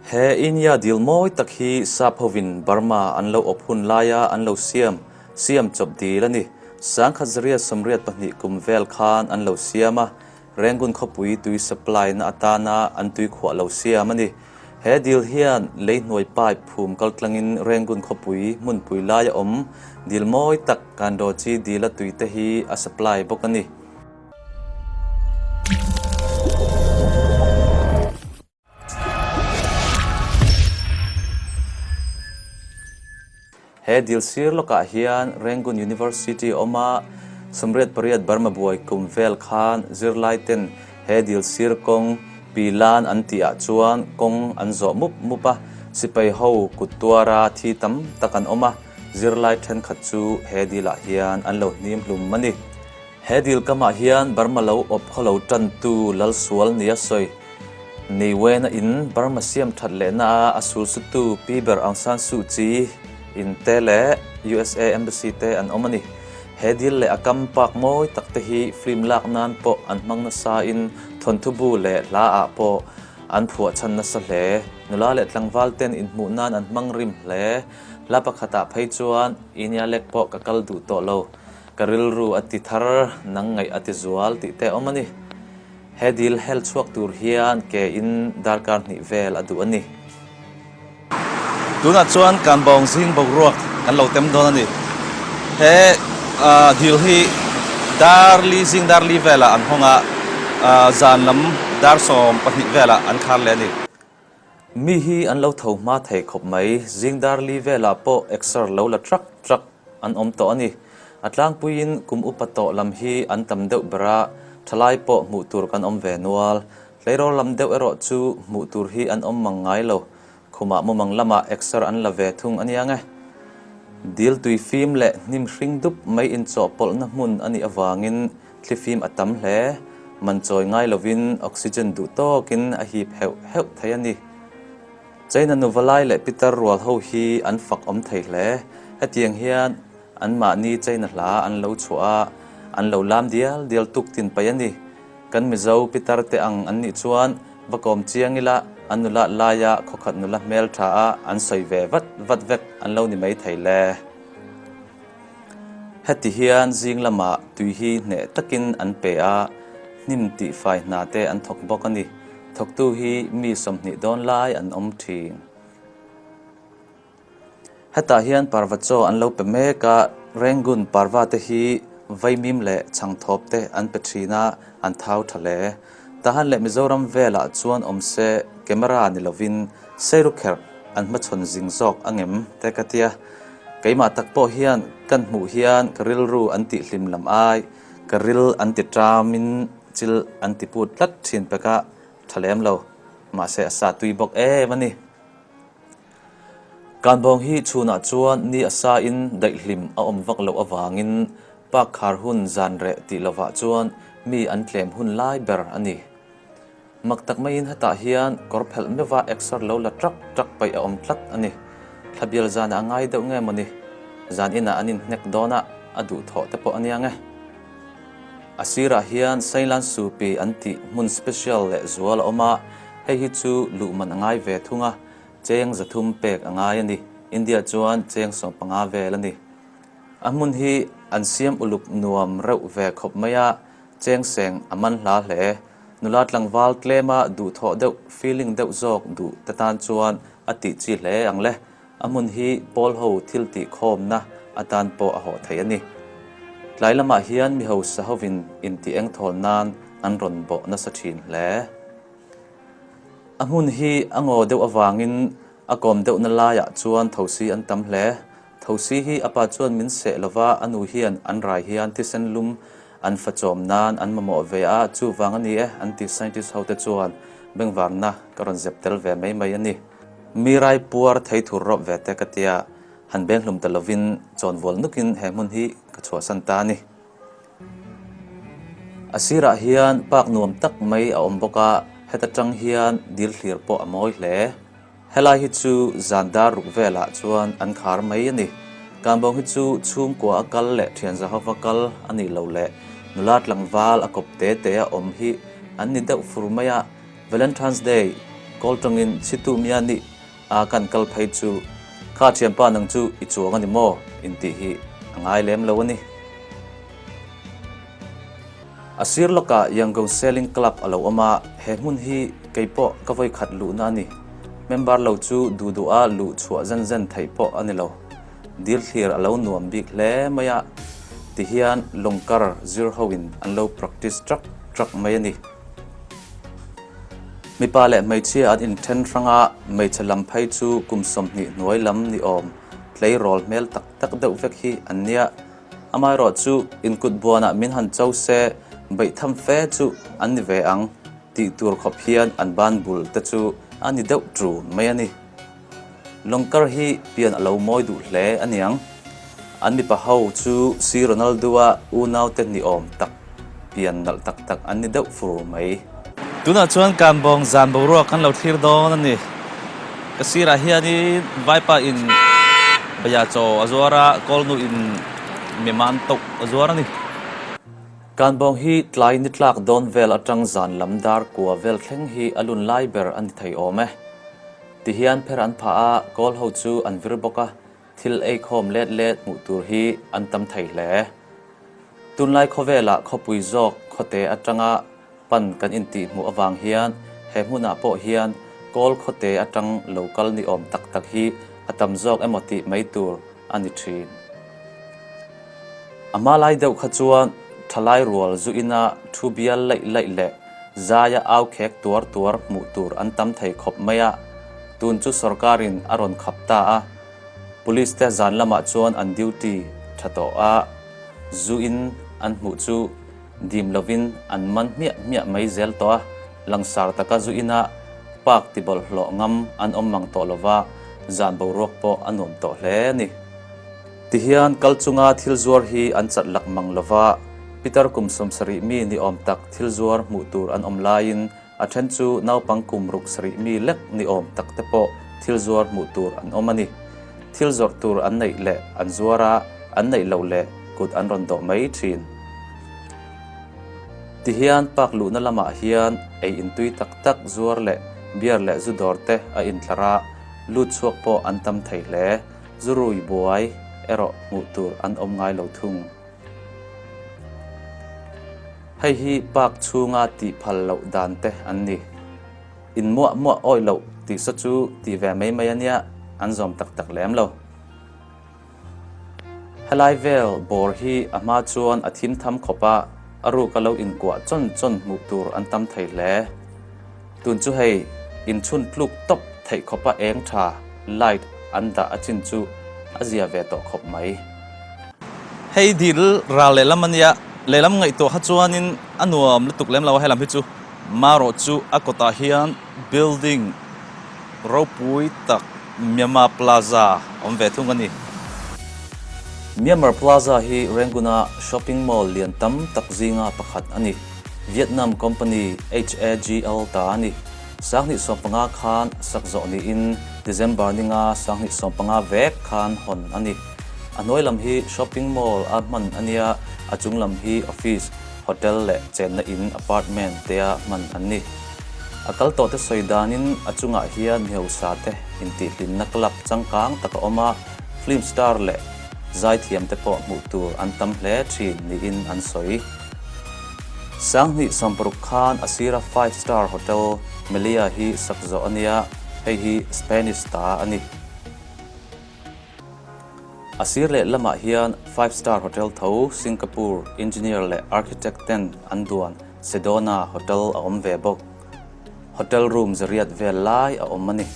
He Inya dil mawi tak hi sap hovin Burma an lo awp hun laia an lo siam, siam chawp dil a ni. 1982 kum vel khan an lo siam a, Rangoon khawpui tui supply na atana an tui khuah lo siam a ni. He dil hian lei hnuai pipe phum kaltlangin Rangoon khawpui hmunpui laia awm dil mawi tak Kandochi dila tui te hi a supply bawk a ni. He dil sir lawkah hian Rangoon University a awm a, 98 Burma buai kum vel khan zirlai ten he dil sir kawng Pi Lan an tih ah chuan kawng an zawh mup mup a, sipai ho kut tuara thi tam tak an awm a, zirlai thenkhat chu he dil ah hian an lo hnim hlum a ni. He dil kamah hian Burma lo awp khaw lo tantu Lalsual nia sawi. Ni Wena in Burma siam that lehna a a sul sutu Pi ber Aung San Suu Kyi in te leh usa Embassy te an awm a ni. He dil leh a kam park mawi tak te hi film lak nan pawh an hmang nasa in thawnthu bu leh hla ah pawh an phuah chhan nasa hle. Nula leh tlangval ten inhmuh nan an hmang rim hle. Hla pakhat ah phei chuan Inya lek pawh ka kal duh tawh lo. Ka rilru a ti thar, nang ngaih a ti zual tih te a awm a ni. He dil hel chhuak tur hian ke in darkar hnih vel a duh a ni. Tunah chuan kan bawng zing boruak kan lo tem dawn a ni. He dil hi dar li zing dar li velah an hawng a, zan lam dar 12 velah an khar leh a ni. Mi hi an lo tho hma thei khawp mai, zing dar li velah pawh exer lo la trak trak an awm tawh a ni. A tlangpuiin kum upa tawh lam hi an tam deuh ber a, thalai pawh hmuh tur kan awm ve nual. Tleirawl lam deuh erawh chu hmuh tur hi an awm mang ngai lo. Khumah mumang lamah exer an la ve thung a nia nge. Dil tui fim leh hnim hring dup mai inchawhpawlhna hmun a nih avangin Thlifim a tam hle. Man chawi ngai lovin oxygen duh tawkin a hip heuh heuh thei a ni. China nuvalai leh pitar rual ho hi an fak awm thei hle. Hetiang hian anmahni China hla an lo chhuah a, an lo lam dial dial tuk tin paih a ni. Kan Mizo pitar te ang an nih chuan va kawm chiang ila an nula laia khawkhat nula hmel tha a an sawi ve vat vat vek an lo ni mai thei le. Heti hian zing lamah tui hi hneh takin an pe a, hnim tihfai hna te an thawk bawk a ni. Thawktu hi mi 20 dawn lai an awm thin. Hetah hian parva chaw an lo pe mek a, Rangoon parva te hi vaimim leh chhangthawp te an pe thin a, an thau tha hle. Tahan leh Mizoram velah chuan awm se camera ni lovin Seirukherh an hmachhawn zing zawk a ngem te ka tia. Keimah tak pawh hian kan hmuh hian ka rilru an tih hlim lam ai, ka ril an ti ṭamin chil an ti put tlat ṭhin pek a, ṭha lem lo. Mahse a sa tui bawk em a ni. Kanbawng hi chhunah chuan ni a sa in daihhlim a awm vak loh avangin park khar hun zan reh tih lovah chuan mi an tlem hun lai ber a ni. Mak tak maiin hetah hian kawr phelh meuha exer lo la trak trak paih a awm tlat a ni. Thlabial zanah a ngai deuh nge mawni? Zan inah an inhnek dawn a, a duhthawh te pawh a nia nge. A sirah hian Sailan Supi an tih hmun special leh zual a awm a, hei hi chu luh man a ngai ve thung a, cheng 300 pek a ngai a ni. India chuan cheng 15 vel a ni. A hmun hi an siam uluk nuam reuh ve khawp mai a, cheng seng a man hla hle. Nula tlangval tlema duhthawh deuh, feeling deuh zawk duh te tan chuan a tih chi hle ang le. A hmun hi pawl ho thil tih khawmna atan pawh a hawh thei a ni. Tlai lamah hian mi hausa hovin intih engthawl nan an rawn bawh nasa thin hle. A hmun hi a ngaw deuh avangin a kawm deuhna laiah chuan thosi an tam hle. Thosi hi a pa chuan min seh lova, a nu hian an rai hian thisen lum an fa chawm nan an mamawh ve a, chuvang a ni e an ti scientist ho te chuan bengvarna ka rawn zep tel ve mai mai a ni. Mi rai puar thei thur rawp ve te ka tia, han beng hlum ta lovin chawnvual nukin he hmun hi ka chhuahsan ta a ni. A sirah hian park nuam tak mai a awm bawk a, heta tang hian dil thlir pawh a mawi hle. Helai hi chu zan dar ruk velah chuan an khar mai a ni. Kanbawng hi chu chhungkua a kal leh thian zahova kal a nih loh leh nula tlangval a kawp te te a awm hi an ni deuh fur mai a. Valentine's Day Kawl tawngin chhitu mia nih a kan kal phei chu kha thianpa nang chu i chuang a ni maw intih hi a ngai lem lo a ni. A sir lawkah Yangon Sailing Club a lo awm a, he hmun hi kei pawh ka vawi khat luhna a ni. Member lo chu duh duha luh chhuah zen zen theih pawh a ni lo. Dil thlir a lo nuam bik hle mai a, tihian lawngkar zir hoin an lo practice trak trak mai a ni. Mipa leh hmeichhia an inthen hrang a, hmeichhe lam phei chu kum 20 hnuai lam ni awm tleirawl hmel tak tak deuh vek hi an nia. Amaherawh chu inkut buanah min han cho se beihtham fe chu an ni ve ang tih tur khawp hian an ban bul te chu a ni deuh ṭun mai a ni. Lawngkar hi pian a lo mawi duh hle a niang. An mipa ho chu si Ronaldo-a unaute ni awm tak pian nalh tak tak an ni deuh fur mai. Tunah chuan Kanbawng zan boruak kan lo thlir dawn a ni. Ka sirah hianin Vaipa in Baya chaw a zuar a, Kawlnu in Miman tauh a zuar a ni. Kanbawng hi tlai ni tlak dawn vel atang zan lam dar kua vel thleng hi a lun lai ber a ni thei awm e. Tihian pher an phah a, kawl ho chu an vir bawk a, thil ei khawm let let hmuh tur hi an tam thei hle. Tunlai khawvelah khawpui zawk khawte atanga pan kan intih hmuh avang hian he hmunah pawh hian kawl khawte atang lo kal ni awm tak tak hi a tam zawk emaw tih mai tur a ni thin. A hma lai deuh kha chuan thalai rual zu ina thu bial laih laih leh zaia au khek tuar tuar hmuh tur an tam thei khawp mai a, tun chu sorkarin a rawn khap ta a, police te zan lamah chuan an duty tha tawh a, zu in an hmuh chu dim lovin an man hmiah hmiah mai zel tawh a, langsar taka zu ina park ti bawlhhlawh ngam an awm mang tawh lova, zan boruak pawh a nuam tawh hle a ni. Tihian kal chunga thil zuar hi an chat lak mang lova, Pitar kum 70 mi ni awm tak thil zuar hmuh tur an awm laiin a then chu naupang kum 6 mi lek ni awm tak te pawh thil zuar hmuh tur an awm a ni. Thil zawrh tur an neih leh an zuar a, an neih loh leh kut an rawn dawh mai thin. Tihian park luhna lamah hian ei intui tak tak zuar leh beer leh zu dawr te a intlar a, lut chhuak pawh an tam thei hle. Zurui buai erawh hmuh tur an awm ngai lo thung. Hei hi park chhunga tih phal loh dan te an ni. In muah muah awih loh tih saw chu tih ve mai mai a nia, an zawm tak tak lem lo. Helai vel bawr hi a hma chuan a thim tham khawp a, a ruka lo inkuah chawn chawn hmuh tur an tam thei hle. Tun chu hei inchhun tluk tawp theih khawpa eng tha, light, an dah a chin chu a zia ve tawh khawp mai. Hei dil ral lehlam a nia, lehlam ngaihtuah kha chuanin a nuam lutuk lem lo a helam hi chu. Marawh chu a kawtah hian building ropui tak Myanmar Plaza a awm ve thung a ni. Myanmar Plaza hi Rangoon-a shopping mall lian tam tak zinga pakhat a ni. Vietnam company HAGL ta a ni. 2015 khan sak zawh niin December ninga 2015 vek khan hawn a ni. A hnuai lam hi shopping mall a hman a nia, a chung lam hi office, hotel leh chenna in apartment tea hman an ni. A kal tawh te sawi danin a chungah hian mihausa te intihhlimna club changkang tak a awm a, film star leh zaithiam te pawh hmuh tur an tam hle thin niin an sawi. 2016 khan a sira five star hotel Melia hi sak zawh a nia, hei hi Spanish ta a ni. A sir leh lamah hian five star hotel tho Singapore engineer leh architect ten an duan Sedona Hotel a awm ve bawk. Hotel room zariat vel lai a awm a ni.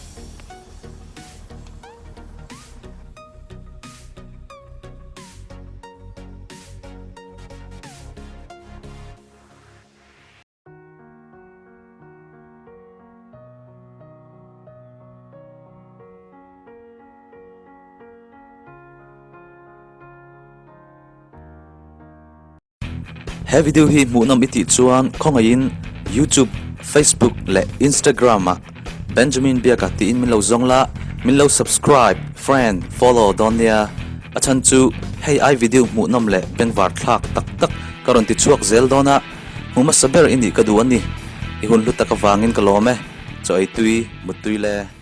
He video hi hmuhnawm i tih chuan khawngaihin YouTube, Facebook leh Instagram ah Benjamin Biaka tiin min lo zawng la, min lo subscribe, friend, follow dawn nia. A chhan chu hei ai video hmuhnawm leh bengvar thlak tak tak ka rawn ti chhuak zel dawn a, hmu hmasa ber i nih ka duh a ni. I hun hlu tak avangin ka lawm e. Chaw ei tui, mut tui le.